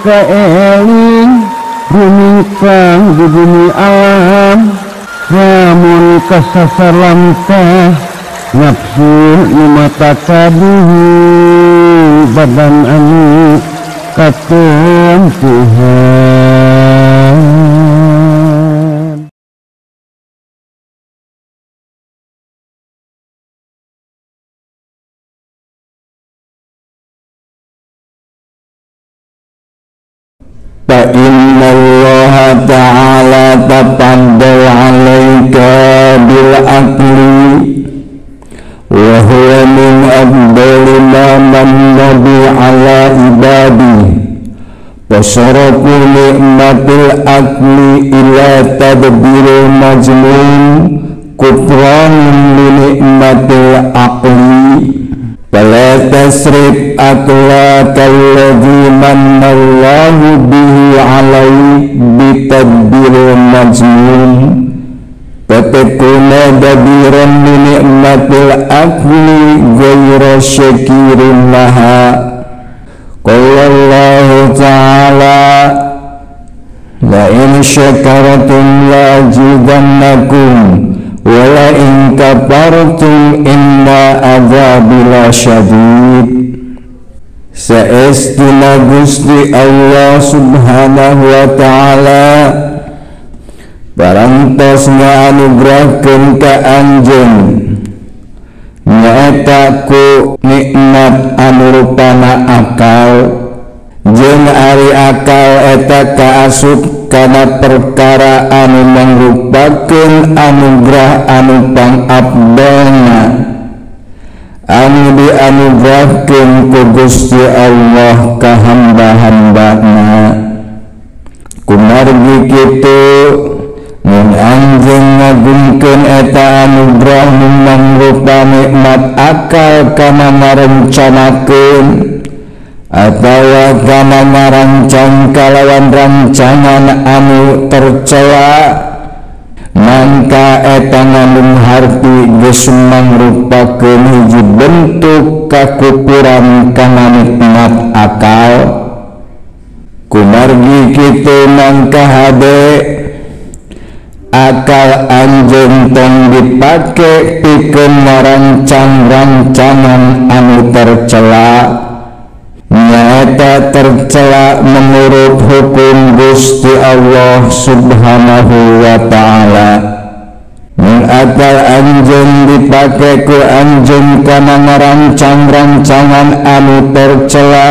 kaeling rumingkang di bumi alam lamun kasasar lamtah nafsu nu mata kaduhu badan anu katempuhan. Fa inna Allah ta'ala tafaddal 'alaika bil aqli wa huwa min afdali ma manna bi 'ala ibadi wa sarafu ni'matil aqli ila tadbiril majnun kufranun li ni'matil aqli. Fala tasrif aqlaka alladhi manna Allahu bihi 'alaik bitadbiril majnun fatakuna dabiran li ni'matil aqli ghayra syakirin laha. Qala Allahu ta'ala la in syakartum la azidannakum wa la in kafartum inna adzabi lasyadid. Saestuna Gusti Allah Subhanahu wa ta'ala parantos nganugrahkeun ka anjeun nyaeta ku nikmat anu rupana akal jeung ari akal eta kaasup kana perkara anu mangrupakeun anugrah anu pangabdalna anu dianugrahkeun ku Gusti Allah ka hamba-hambana. Kumargi kitu mun anjeun ngagungkeun eta anugrah nu mangrupa nikmat akal kana ngarencanakeun atawa kana ngarancang kalawan rancangan anu tercela mangka eta ngandung harti geus mangrupakeun hiji bentuk kakupuran kana nikmat akal. Kumargi kitu mangka hade akal anjeun tong dipake pikeun ngarancang rancangan anu tercela nyaeta tercela menurut hukum Gusti Allah Subhanahu wa ta'ala. Mun akal anjeun dipake ku anjeun kana ngarancang rancangan anu tercela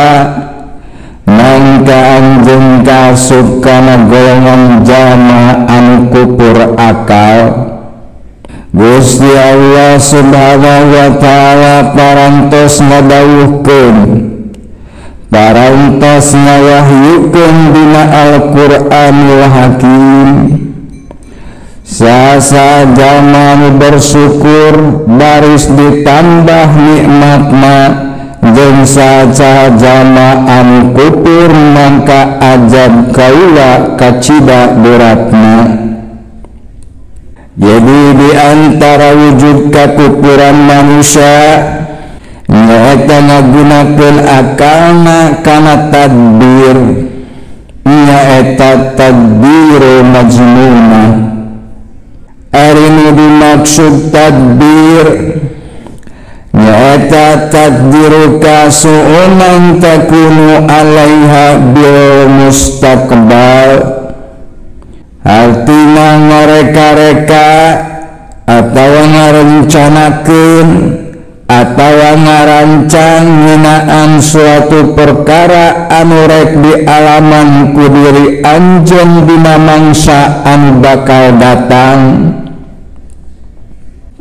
mangka anjeun kaasup kana golongan jalma anu kupur akal. Gusti Allah Subhanahu wa ta'ala parantos ngadawuhkeun parantos ngawahyukeun dina Al-Qur'anul Hakim sasa jalma nu bersyukur baris ditambah nikmatna jeung saca jalma anu kupur mangka ajab kaula kacida beratna. Jadi di antara wujud kakupuran manusia nyaeta ngagunakeun akalna kana tadbir nyaeta tadbiru majnuna. Ari nu dimaksud tadbir nyaeta tadbiru kasu'unan takunu alaiha bil mustaqbal, artina ngareka-reka atawa ngarencanakeun atawa ngarancang ngeunaan suatu perkara anu rek dialaman ku diri anjeun dina mangsa anu bakal datang.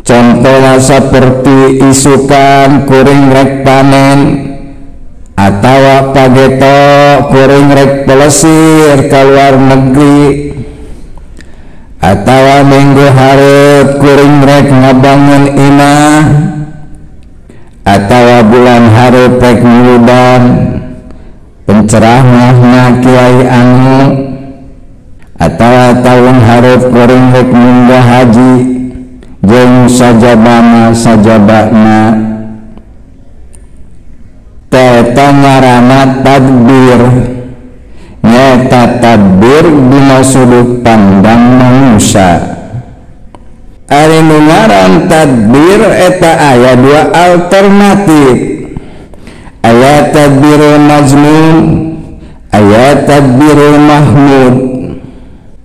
Contohna saperti isukan kuring rek panen atawa pageto kuring rek pelesir ka luar negeri atawa minggu hareup kuring rek ngabangun imah atawa bulan hareup rek nguludan penceramahna kiai anu atawa tahun hareup kuring rek munggah haji jeung sajabana sajabana. Eta ngaranna tadbir. Nyaeta tadbir dina sudut pandang manusia. Ari nu ngaran tadbir eta aya dua alternatif. Aya tadbirul mazmum, aya tadbirul mahmud.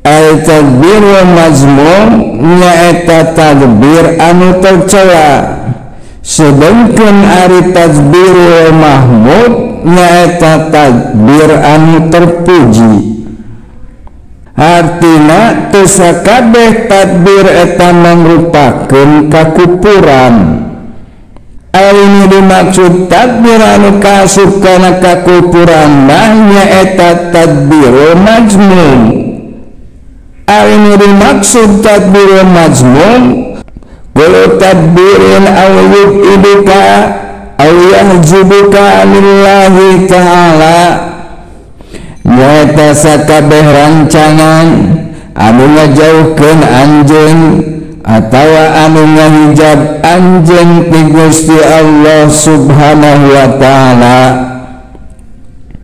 Aya tadbirul mazmum nyaeta tadbir anu tercela, sedangkan ari tadbirul mahmud nyaeta tadbir anu terpuji. Artina teu sakabeh tadbir eta mangrupakeun kakupuran. Ari nu dimaksud tadbir anu kaasup kana kakupuran mah nyaeta tadbirul majmum. Ari nu dimaksud tadbirul majmum kullu tadbirin aw yub'idika aw yahjubuka anillahi ta'ala, nyaeta sakabeh rancangan anu ngajauhkeun anjeun atawa anu ngahijab anjeun ti Gusti Allah Subhanahu wa ta'ala.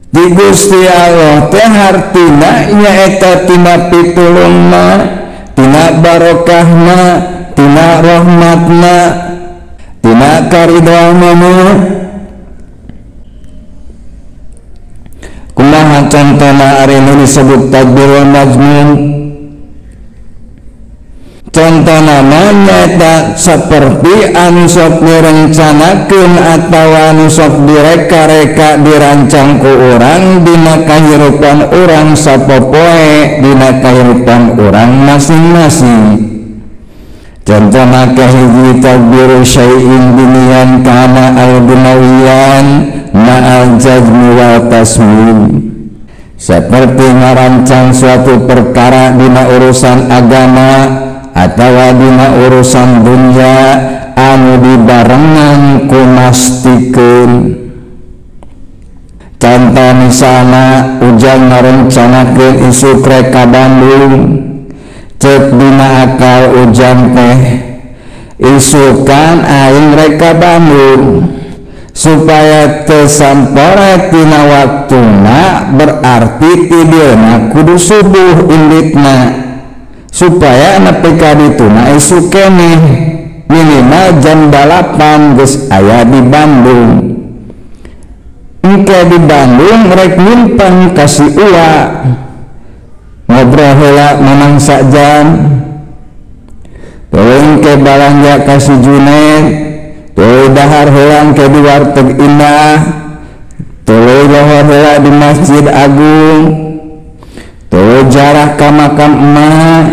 Di Gusti Allah teh hartina nyaeta tina pitulungna, tina barokahna, tina rahmatna, tina karidhoanna. Kumaha contona ari nu disebut tadbirul majmum? Contona nyaeta seperti anu sok direncanakeun atawa anu sok direka-reka dirancang ku urang dina kahirupan urang sapopoe, dina kahirupan urang masing-masing. Contona kahiji tadbiru syai'in diniyan kana al-dunawiyan ma'al jazmi wal tasmim, seperti ngarancang suatu perkara dina urusan agama atawa dina urusan dunia anu dibarengan ku mastikeun. Contoh misalna ujang ngarencanakeun isuk rek ka Bandung, cek dina akal ujang teh isukan aing rek ka Bandung, supaya teu sampore tina waktuna berarti tidurna kudu subuh inditna, supaya nepi ka dituna isuk keneh minimal jam 8 geus aya di Bandung. Engke di Bandung rek nyimpen ka si Uwa, ngobrol heula menang sajam, tuluy engke balanja ka si Junet, tuluy dahar heula engke di warteg Indah, tuluy lohor heula di Masjid Agung, tuluy jarah ka makam emak,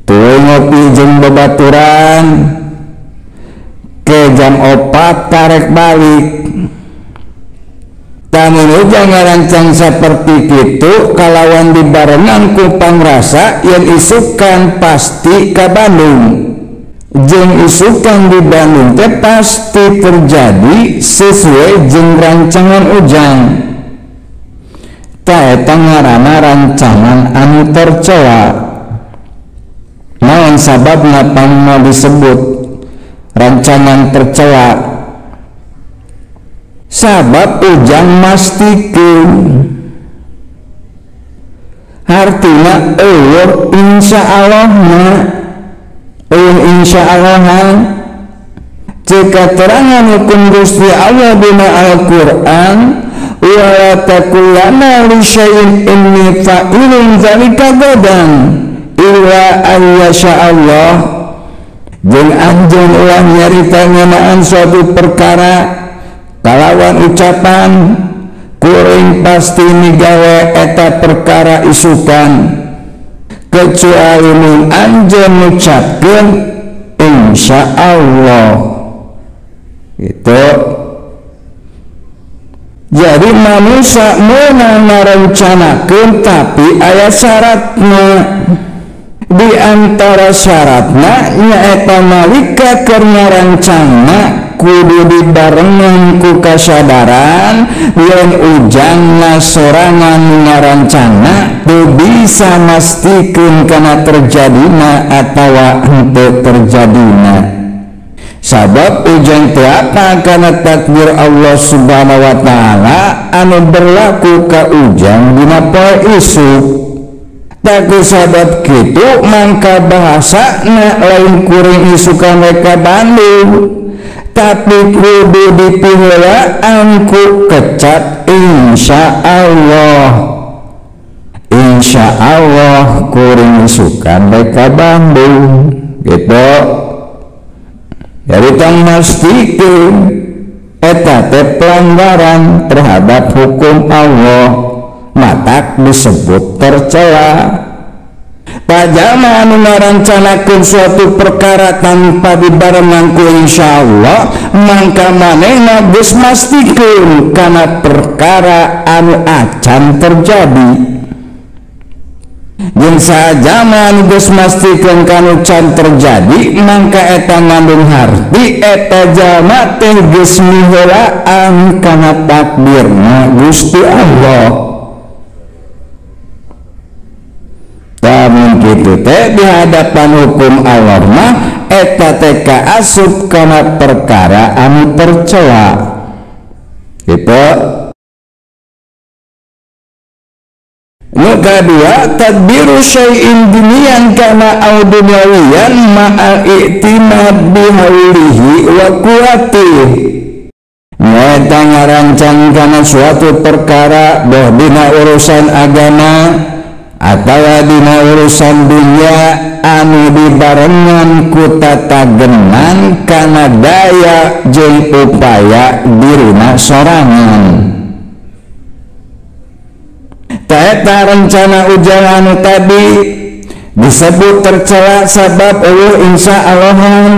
tuluy ngopi jeung babaturan, ke jam 4 karek balik. Tamun ujang ngarancang seperti kitu kalawan dibarengan ku pangrasa yen isukan pasti ka Bandung, jeung isukan di Bandung teh pasti terjadi sesuai jeung rancangan ujang. Ta eta ngaranna rancangan anu tercela. Naon sababna pangna disebut rancangan tercela? Sabab ujang mastikeun, hartina eueuh insyaallah-na, eueuh insyaallah. Cek katerangan hukum Gusti Allah dina Al-Qur'an, wala taqulanna li syai'in inni fa'ilun dzalika gadan illa an yasha Allah. Jeung anjeun ulah nyarita ngeunaan suatu perkara kalawan ucapan kuring pasti migawe eta perkara isukan, kecuali mun anjeun ngucapkeun insyaallah. Gitu. Jadi manusia meunang ngarencanakeun tapi aya syaratna. Di antara syaratna nyaeta nalika keur ngarancangna kudu dibarengan ku kasadaran yen ujangna sorangan ngarancangna teu bisa mastikeun kana terjadina atawa henteu terjadina. Sabab ujang teu apa kana takdir Allah Subhanahu wa taala anu berlaku ka ujang dina poe isuk. Taku sabab kitu mangka bahasana lain kuring isukan rek ka Bandung, tapi kudu dipiheulaan ku kecap insya Allah. Insya Allah kuring isukan rek ka Bandung gitu. Jadi tong mastikeun eta teh pelanggaran terhadap hukum Allah, matak disebut tercela. Pajama anu ngarancanakeun suatu perkara tanpa dibarengan ku insyaallah, mangka manehna geus mastikeun kana perkara anu acan terjadi. Jeung sajama anu geus mastikeun kanu can terjadi, mangka eta ngandung harti eta jalma teh geus miheulaan kana takdirna Gusti Allah. Lamun kitu teh di hadapan hukum Allah mah eta teh kaasup kana perkara anu tercela. Gitu. Nu kadua, tadbiru syai'in diniyan kana au dunyawiyan ma'al i'timad bihaulihi wa quwwatihi. Nyaeta ngarancang kana suatu perkara boh dina urusan agama atawa dina urusan dunia anu dibarengan ku tatagenan kana daya jeung upaya dirina sorangan. Eta rencana ujang anu tadi disebut tercela sabab eueuh insya Allahan.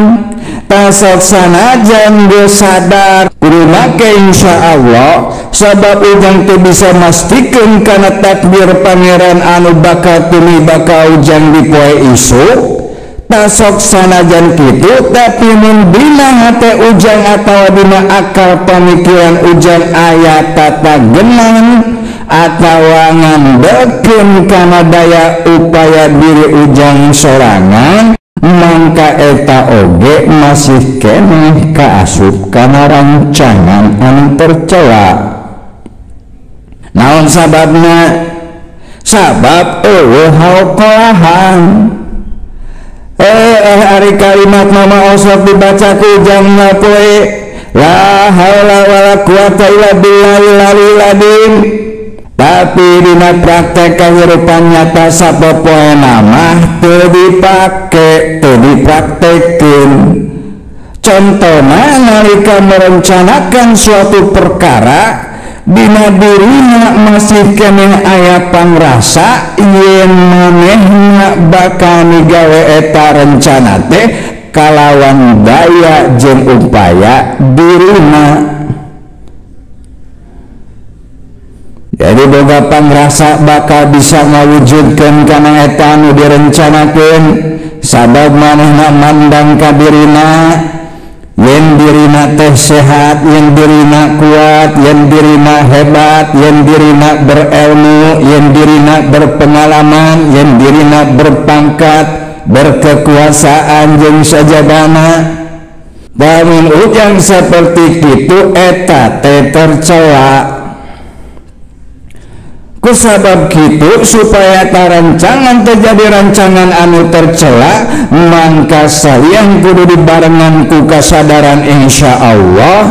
Tasok sanajan geus sadar kudu make insya Allah, sabab ujang teu bisa mastikeun kana takdir pangeran anu bakal tumi bakal ujang di poe isuk. Tasok sanajan kitu, tapi mun dina hate ujang atawa dina akal pamikiran ujang aya tatagenan atawa ngandelkeun kana daya upaya diri ujang sorangan, mangka eta oge masih keneh kaasup kana rancangan anu tercela. Naon sababna? Sabab eueuh hauqolahan. Ari kalimat mama osok dibaca ku ujang poe la haula wala quwata illa billahil aliyil azim, tapi dina praktek kehidupan nyata sapopoe mah teu dipake, teu dipraktekeun. Contohna nalika merencanakan suatu perkara dina dirina masih keneh aya pangrasa yen manehna bakal migawe eta rencana teh kalawan daya jeung upaya dirina. Jadi boga pangrasa bakal bisa ngawujudkeun kana eta anu direncanakeun, sabab manehna mandang ka dirina yen dirina teh sehat, yen dirina kuat, yen dirina hebat, yen dirina berilmu, yen dirina berpengalaman, yen dirina berpangkat, berkekuasaan jeung sajabana. Lamun ujang seperti kitu eta teh tercela. Kusabab kitu supaya rancangan terjadi rancangan anu tercela, mangka salian kudu dibarengan ku kasadaran insya Allah,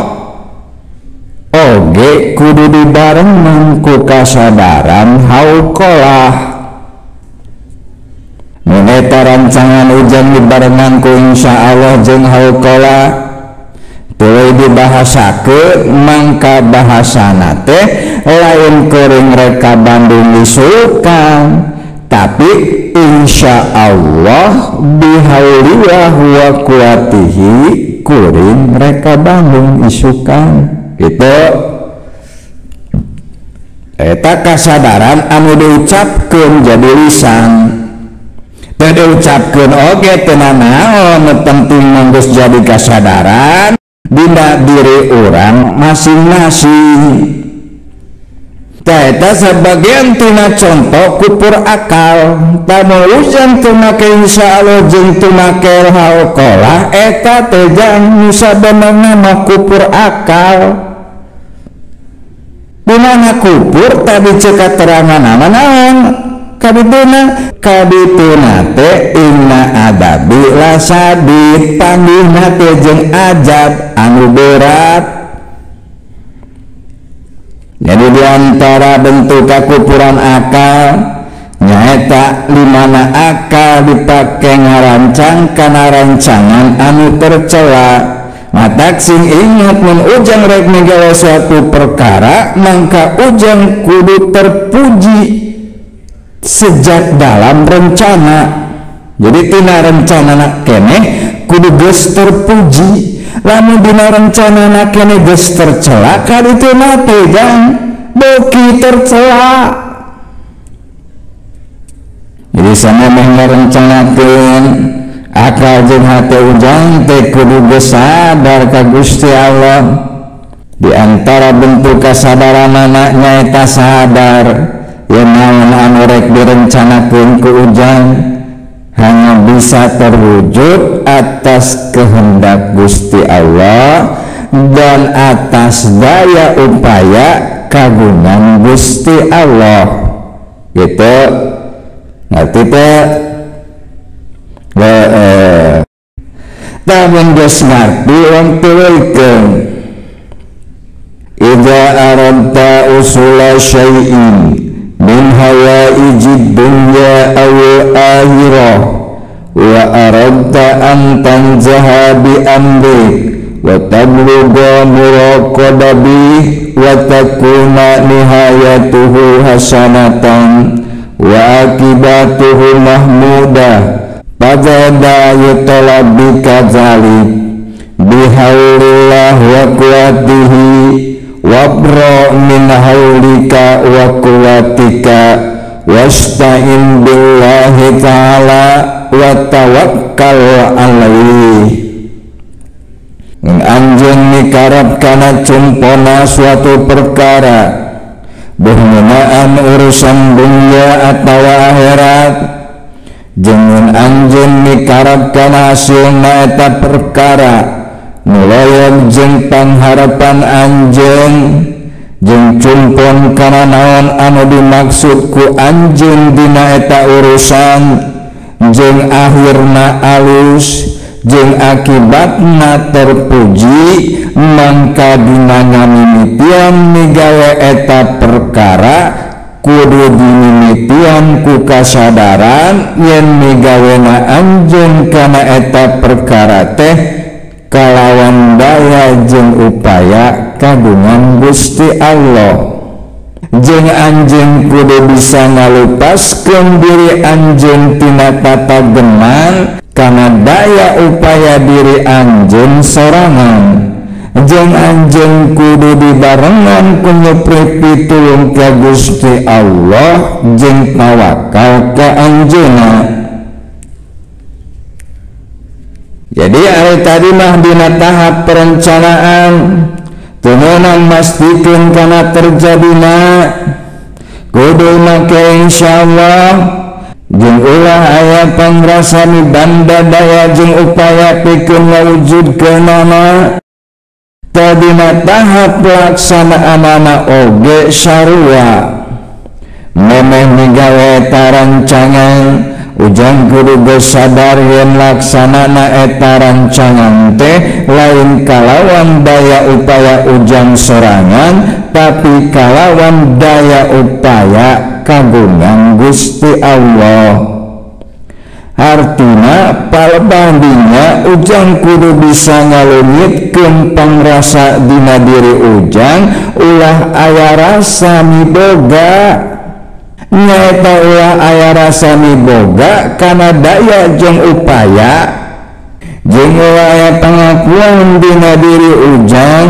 oge kudu dibarengan ku kasadaran hauqolah. Mun eta rancangan ujang dibarengan ku insya Allah jeung hauqolah tuluy dibahasakeun, mangka bahasana teh lain kuring reka Bandung isukan, tapi insya Allah bihaulilah wa kuatihi kuring reka Bandung isukan gitu. Eta kasadaran anu diucapkeun jadi lisan, teu diucapkeun oge teu nanaon, nu penting mah geus jadi kasadaran dina diri urang masing-masing. Eta sebagian tina contoh kupur akal. Tamu ujang teu make insyaallah jeung teu make hauqalah eta teh jang nu sabenerna mah kupur akal. Dimana kupur tadi cek katerangan naon? Kadituna kadituna teh inna adabi lasadid panggihna teh jeung ajab anu berat. Jadi diantara bentuk kakupuran akal nyaeta dimana akal dipake ngarancang kana rancangan anu tercela. Matak sing ingat mun ujang rek migawe suatu perkara mangka ujang kudu terpuji sejak dalam rencana. Jadi tina rencana keneh kudu geus terpuji. Lamun dina rencana kene geus tercela kadituna teh jang beuki tercela. Jadi samemeh ngarencanakeun akal jeung hate ujang teh kudu geus sadar ka Gusti Allah. Di antara bentuk kasadaranana nyaeta sadar yen naon anu rek direncanakeun ku ujang hanya bisa terwujud atas kehendak Gusti Allah dan atas daya upaya kagungan Gusti Allah. Gitu. Ngerti teh? Lamun geus ngarti wong tuluykeun. Idza aradta usula syai'in min hawaijid dunya aw akhirah wa aradta an tanjaha bi amrik wa tablugha muraqababi wa takuna nihayatuhu hasanatan wa akibatuhu mahmudah fajada yutalabi kadzalik bihaulillah wa quwwatihi wabra min haulika wa quwwatika wasta'in billahi ta'ala wa tawakkal alaihi. Anjeun mikarep kana cumpona suatu perkara buh ngeunaan urusan dunya atawa akhirat, jeung anjeun mikarep kana hasilna eta perkara nuloyog jeung pangharapan anjeun jeung cumpon kana naon anu dimaksud ku anjeun dina eta urusan jeung akhirna alus jeung akibatna terpuji, mangka dina ngamimitian migawe eta perkara kudu dimimitian ku kasadaran yen migawena anjeun kana eta perkara teh kalawan daya jeung upaya kagungan Gusti Allah. Jeung anjeun kudu bisa ngalupaskeun diri anjeun tina tata geman kana daya upaya diri anjeun sorangan. Jeung anjeun kudu dibarengan ku nyepri pitulung ka Gusti Allah jeung tawakal ka anjeunna. Jadi ari tadi mah dina tahap perencanaan teu meunang mastikeun kana terjadina kudu make insyaallah jeung ulah aya pangrasa mibanda daya jeung upaya pikeun ngawujudkeunana. Tadina tahap pelaksanaanana oge sarua memeh migawe eta rancangan ujang kudu geus sadar yen laksanana eta rancangan teh lain kalawan daya upaya ujang sorangan tapi kalawan daya upaya kagungan Gusti Allah. Artina palebah ujang kudu bisa ngalungitkeun pangrasa dina diri ujang ulah aya rasa miboga, nyaeta ulah aya rasa miboga kana daya jeung upaya jeung ulah aya pengakuan dina diri ujang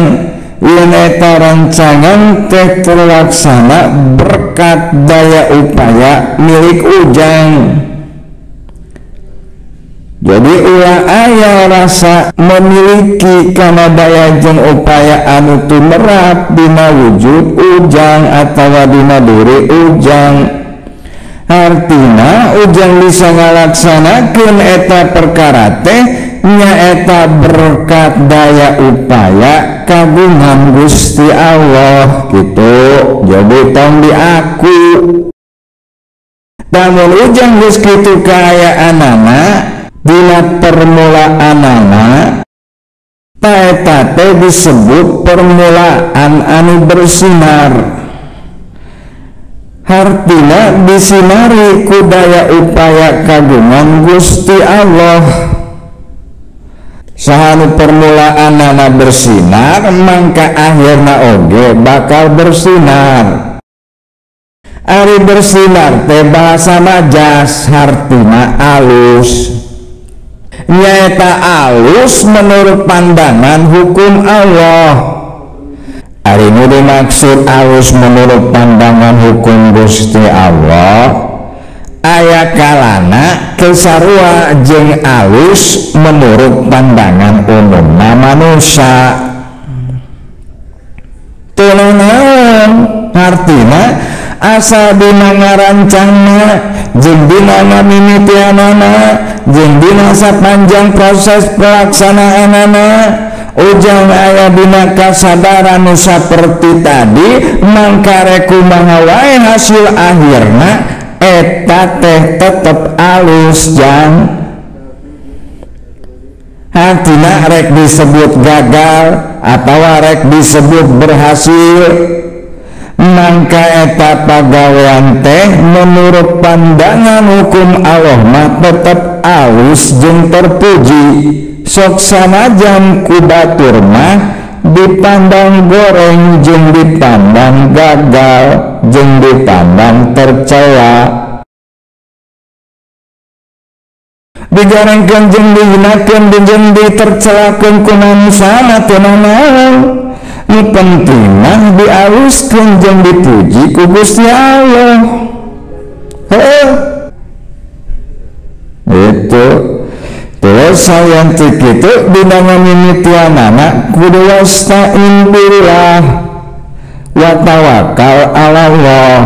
yen eta rancangan teh terlaksana berkat daya upaya milik ujang. Jadi ulah aya rasa memiliki kana daya jeung upaya anu tumerap dina wujud ujang atawa dina diri ujang. Artina ujang bisa ngalaksanakeun eta perkara teh nyaeta berkat daya upaya kagungan Gusti Allah gitu. Jadi tong diaku. Lamun ujang geus kitu kaayaanana dina permulaanana eta teh disebut permulaan anu bersinar. Hartina disinari ku daya upaya kagungan Gusti Allah. Saha nu permulaanana bersinar mangka akhirna oge bakal bersinar. Ari bersinar teh bahasa majas hartina alus. Nyaeta alus menurut pandangan hukum Allah. Ari nu dimaksud alus menurut pandangan hukum Gusti Allah aya kalana kesarua jeung alus menurut pandangan umumna manusia. Teu naon hartina asa dina ngarancangna jeung dina ngamimitianana jeung dina sapanjang proses pelaksanaanana ujang aya dina kasadaran nu saperti tadi mangka rek kumaha wae hasil akhirna eta teh tetep alus jang. Hartina rek disebut gagal atawa rek disebut berhasil mangka eta pagawean teh menurut pandangan hukum Allah mah tetep alus jeung terpuji. Sok sanajan ku batur mah dipandang goreng jeung dipandang gagal jeung dipandang tercela. Digorengkeun jeung dihinakeun jeung ditercelakeun ku manusia mah teu nanaon. Nu penting mah dialuskeun jeung dipuji ku Gusti Allah. Heuh. Itu terus sayang kitu dina ngamimitianana kudu wasta'in billah wa tawakkal 'ala Allah.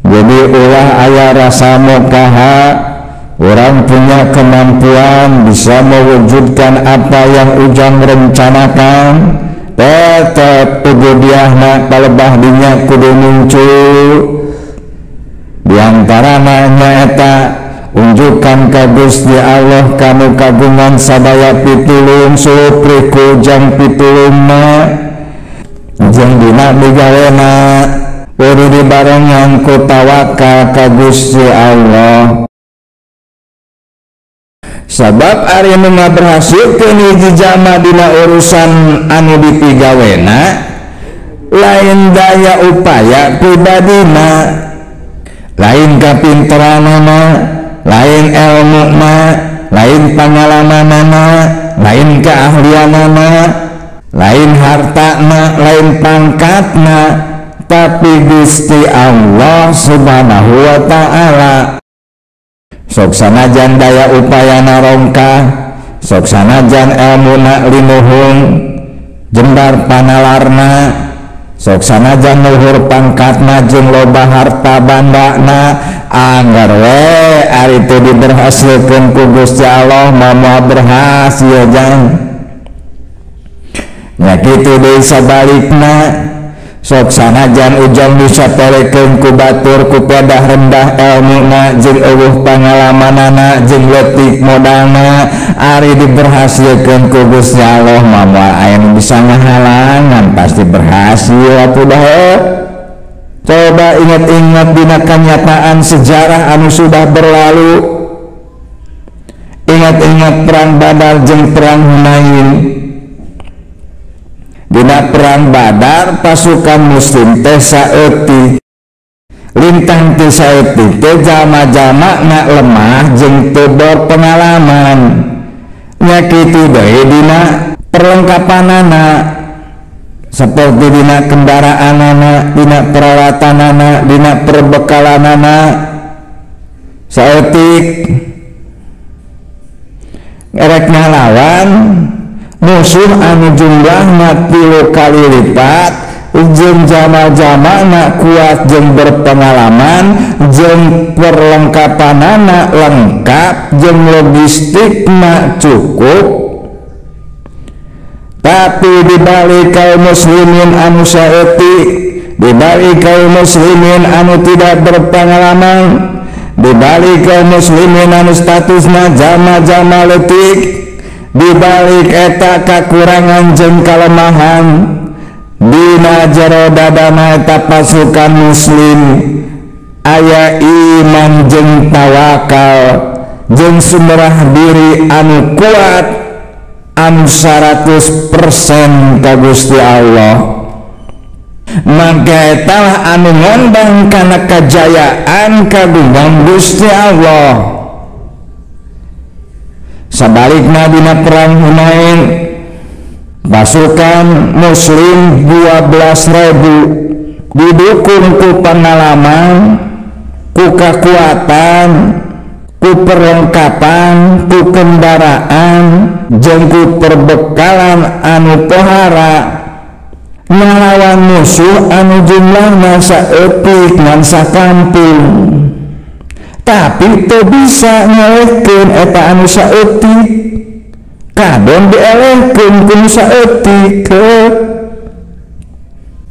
Jadi ulah aya rasa mokaha, orang punya kemampuan bisa mewujudkan apa yang ujang rencanakan, tetep ubudiahna palebah dinya kudu muncul. Di antarana nyaeta unjukkan ka Gusti Allah kamu kagungan sadaya pitulung supri ku jang pitulungna jeung dina migawena kudu dibarengan ku tawakal ka Gusti Allah. Sabab ari nu ngaberhasilkeun hiji jalma dina urusan anu dipigawena lain daya upaya pribadina, lain kapinteranana, lain elmuna, lain pangalamanana, lain keahlianana, lain hartana, lain pangkatna, tapi Gusti Allah Subhanahu wa ta'ala. Sok sanajan daya upayana rongkah, sok sanajan elmuna linuhung jembar panalarna, sok sanajan luhur pangkatna jeung loba harta bandana, anggar we ari teu diberhasilkeun ku Gusti Allah mah moal berhasil jang. Nya kitu deui sabalikna, sok sanajan ujang disapelekeun ku batur ku pedah rendah elmuna jeung eueuh pangalamanana jeung leutik modalna, ari diberhasilkeun ku Gusti Allah mah moal aya nu bisa ngahalangan, pasti berhasil atuh dah. Coba ingat-ingat dina kenyataan sejarah anu sudah berlalu. Ingat-ingat perang Badar jeung perang Hunain. Dina perang Badar pasukan muslim teh saeutik, lintang teh saeutik teh jalma-jalma na lemah jeung teu berpengalaman. Nya kitu deui dina perlengkapanana, seperti dina kendaraanana, dina peralatanana, dina perbekalanana saeutik. Rek ngalawan musuh anu jumlahna 3 kali lipat jeung jama-jamana kuat jeung berpengalaman jeung perlengkapanana lengkap jeung logistikna cukup. Tapi dibalik kaum muslimin anu saeutik, dibalik kaum muslimin anu tidak berpengalaman, dibalik kaum muslimin anu statusna jama-jama leutik, dibalik eta kakurangan jeung kalemahan dina jero dadana eta pasukan muslim aya iman jeung tawakal jeung sumerah diri anu kuat anu 100% ka Gusti Allah. Maka etalah anu ngondang kana kajayaan kagungan Gusti Allah. Sabalikna dina perang Hunain pasukan muslim 12.000 didukung ku pengalaman, ku kekuatan, ku perlengkapan, ku kendaraan, jeung ku perbekalan anu pohara ngalawan musuh anu jumlahna saeutik ngan sakampung. Tapi teu bisa ngelehkeun eta anu saeutik, kadon dielehkeun ku nu saeutik.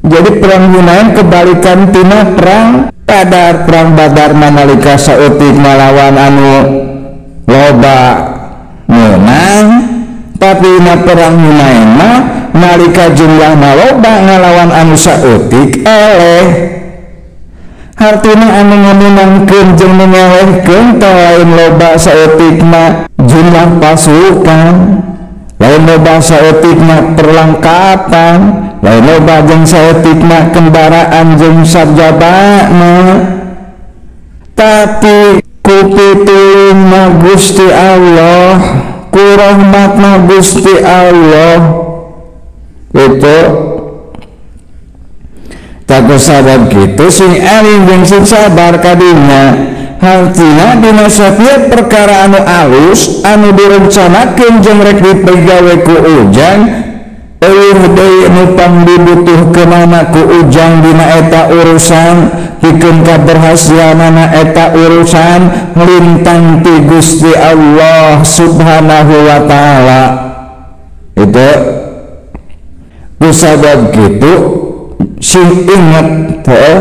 Jadi perang Hunain kebalikan tina perang Badar. Perang Badar manalika saeutik ngalawan anu loba menang, tapi na perang Hunain mah nalika jumlahna loba ngalawan anu saeutik eleh. Hartina anu ngamenangkeun jeung ngelehkeun teh lain loba saeutik mah jumlah pasukan, lain loba saeutik mah perlengkapan, lain loba jeung saeutik mah kendaraan jeung sarjabana, tapi ku pitulungna Gusti Allah, ku rahmatna Gusti Allah. Itu tak sabab kitu sing eling jeung sing sabar kadinya. Hartina dina satiap perkara anu alus anu direncanakeun jeung rek dipegawe ku ujang, eueuh deui nu pangdibutuhkeunana ku ujang dina eta urusan, pikeun kaberhasilanana eta urusan lintang ti Gusti Allah Subhanahu wa taala. Itu ku sabab kitu sing inget teh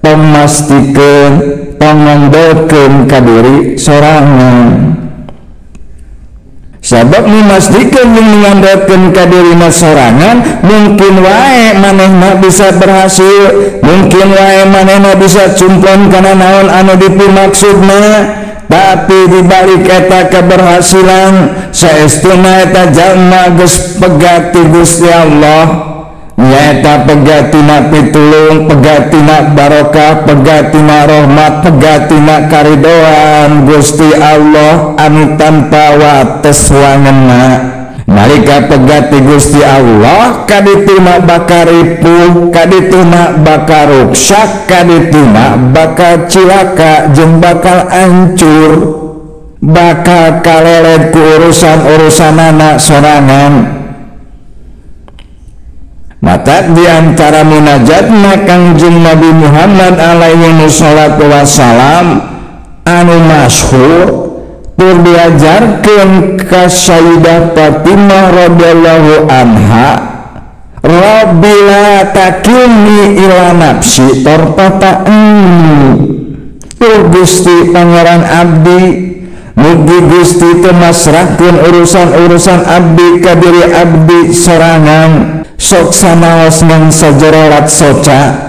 tong mastikeun, tong ngandalkeun ka diri sorangan. Sabab mastikeun jeung ngandalkeun ka dirina sorangan, mungkin wae manehna bisa berhasil, mungkin wae manehna bisa cumplon kana naon anu dipimaksudna. Tapi dibalik eta keberhasilan saestuna eta jalma geus pegat ti Gusti Allah, nyaeta pegatina pitulung, pegatina barokah, pegatina rahmat, pegatina karidoan Gusti Allah anu tanpa wates wangenna. Nalika pegati Gusti Allah kadituna bakal ripuh, kadituna bakal ruksak, kadituna bakal cilaka jeung bakal hancur, bakal kalelet ku urusan-urusanana sorangan. Maka di antara munajatna Kangjeng Nabi Muhammad alaihi wassalatu wassalam anu masyhur tur diajarkeun ka Sayyidah Fatimah radhiyallahu anha, Rabbi la takilni ila nafsi tarfata ain. Tur Gusti Pangeran abdi, mugi Gusti teu masrahkeun urusan-urusan abdi ka diri abdi sorangan, sok sanaos ngan sajerolat soca.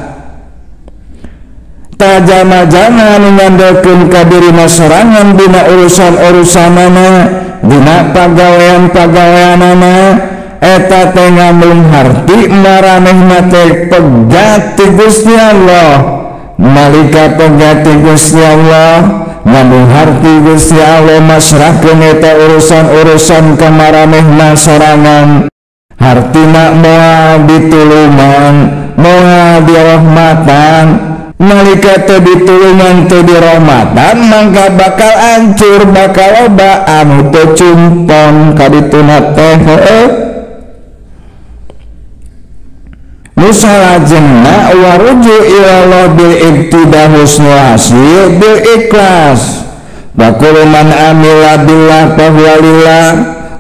Tajama-jama anu ngandelkeun ka dirina sorangan dina urusan-urusanana, dina pagawean-pagaweanana, eta teh ngamung harti maranehna teh pegat ti Gusti Allah. Nalika pegat ti Gusti Allah, ngamung harti Gusti Allah masrahkeun eta urusan-urusan ka maranehna sorangan. Hartina moal ditulungan, moal dirahmatan, Nalika teu ditulungan teu dirahmatan mangka bakal hancur, bakal loba anu teu cumpon kadituna teh heueuh. Nu salajengna waruju ilallah bil ibtidah husnul hasil bil ikhlas. Wa kullu man amila billah fa huwa lillah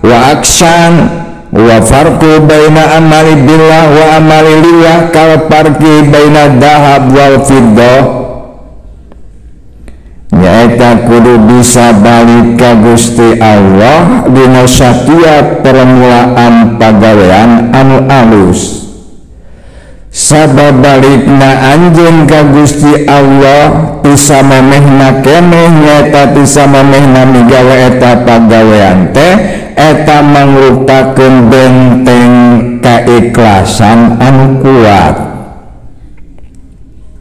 wa aksan wa farqu baina amali billah wa amali lillah kal farqi baina dahab wal fiddah. Nyaeta kudu bisa balik ka Gusti Allah dina satiap permulaan pagawean anu alus. Sabab balikna anjeun ka Gusti Allah bisa memehna keneh nyaeta bisa memehna migawe eta pagawean teh eta mangrupakeun benteng kaikhlasan anu kuat.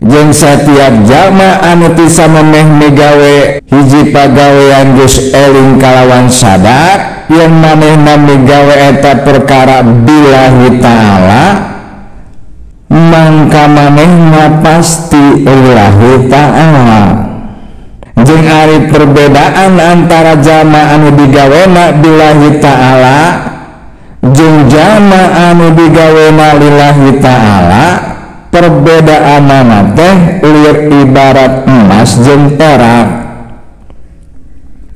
Jeung satiap jalma anu bisa memeh migawe hiji pagawean geus eling kalawan sadar yen manehna migawe eta perkara billahi ta'ala mangka manehna pasti lillahi ta'ala. Jeung ari perbedaan antara jalma anu digawena billahi ta'ala jeung jalma anu digawena lillahi ta'ala, perbedaanana teh lieur ibarat emas jeung perak.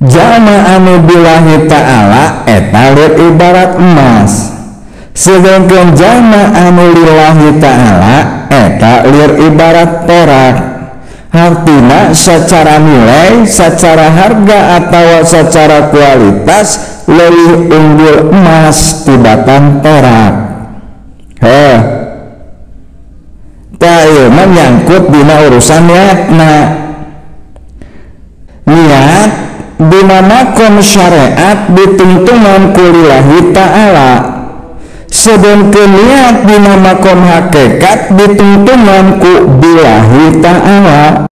Jalma anu billahi ta'ala eta lieur ibarat emas, sedangkan jalma anu lillahi ta'ala eta lieur ibarat perak. Artinya secara nilai, secara harga atau secara kualitas lebih unggul emas tibatan perak. Heh, tah ieu mah nyangkut dina urusan niatna. Niat dina makom syariat dituntungan ku lillahi ta'ala, sedangkan niat dina makom hakikat dituntungan ku billahi ta'ala.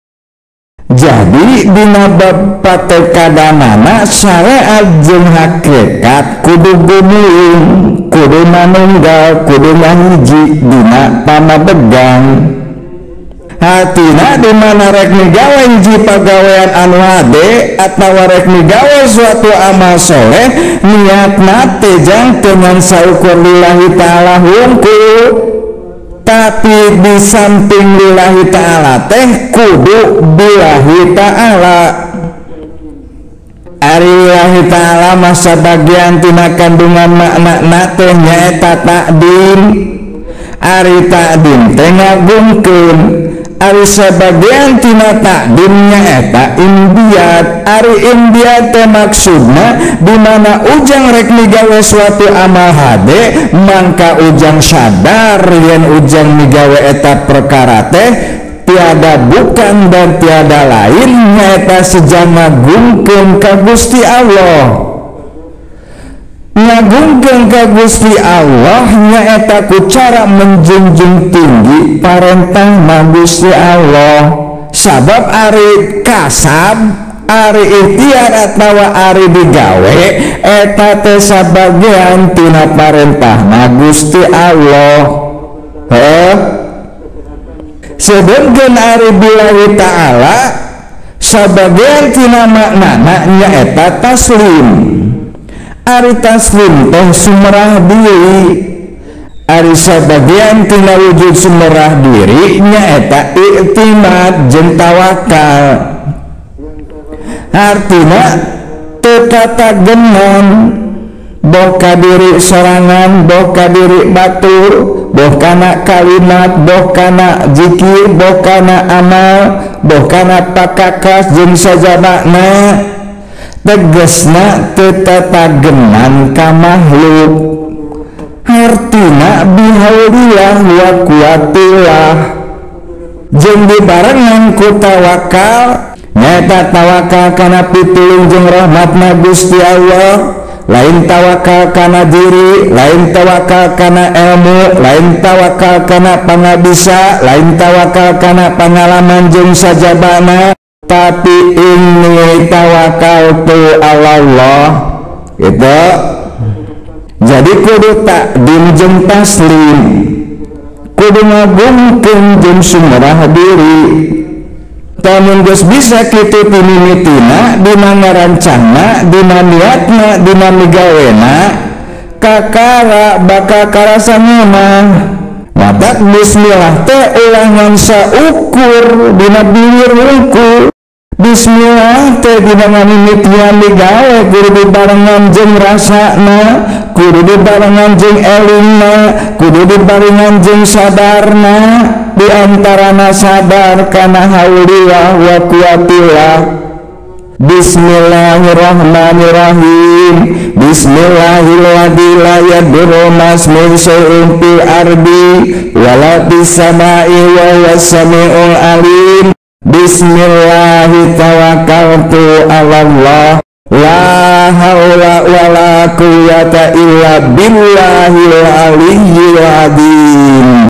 Jadi dina bab patekadanana syariat jeung hakikat kudu gumulung, kudu manunggal, kudu ngahiji dina pamabegang. Hatina di mana rek migawe hiji pagawean anu hade atawa rek migawe suatu amal soleh, niatna teh jangkeun saukur lillahi ta'ala hungkul. Tapi di samping lillahi ta'ala teh kudu billahi ta'ala. Ari lillahi ta'ala mah sabagian tina kandungan makna teh nyaeta takdim. Ari takdim teh ngagungkeun. Ari sabagian tina takdim nyaeta imdiad. Ari imdiad teh maksudna di mana ujang rek migawe suatu amal hade mangka ujang sadar yen ujang migawe eta perkara teh tiada bukan dan tiada lain nyaeta sejang ngagungkeun ka Gusti Allah. Ngagungkeun ka Gusti Allah nyaeta ku cara menjunjung tinggi parentah Gusti Allah. Sabab ari kasab, ari ikhtiar atawa ari digawe eta teh sabagian tina parentah Gusti Allah. Heuh. Sedengkeun ari billahi ta'ala sabagian tina maknana nyaeta taslim. Ari taslim teh sumerah diri. Ari sabagian tina wujud sumerah diri nyaeta iktimad jeung tawakal. Artina teu katagenan boh ka diri sorangan, boh ka diri batur, boh kana kalimat, boh kana zikir, boh kana amal, boh kana pakakas jeung sajabana. Tegesna teu tatagenan ka makhluk. Hartina bihaulillah wa quwwatillah. Jeung dibarengan ku tawakal, nyaeta tawakal kana pitulung jeung rahmatna Gusti Allah, lain tawakal kana diri, lain tawakal kana ilmu, lain tawakal kana pangabisa, lain tawakal kana pangalaman jeung sajabana, tapi ini tawakal tu Allah itu. Jadi kudu takdim jeung taslim, kudu ngagungkeun jeung sumerah diri. Lamun geus bisa kitu timimitina dina ngarancangna dina niatna dina migawena kakara bakal karasa ngeunah. Matak bismillah teh ulah ngan saukur dina bibir hungkul. Bismillah teh dina ngamimitian digawe kudu dibarengan jeung rasana, kudu dibarengan jeung elingna, kudu dibarengan jeung sadarna. Di antarana sadar kana haulillah wa quwwatillah. Bismillahirrahmanirrahim. Bismillahilladzi la yadurru ma'asmihi syai'un fil ardi wala fis sama'i wa huwas samiul alim. Bismillahi tawakkaltu 'ala Allah. La haula wala quwwata illa billahil aliyyil azim.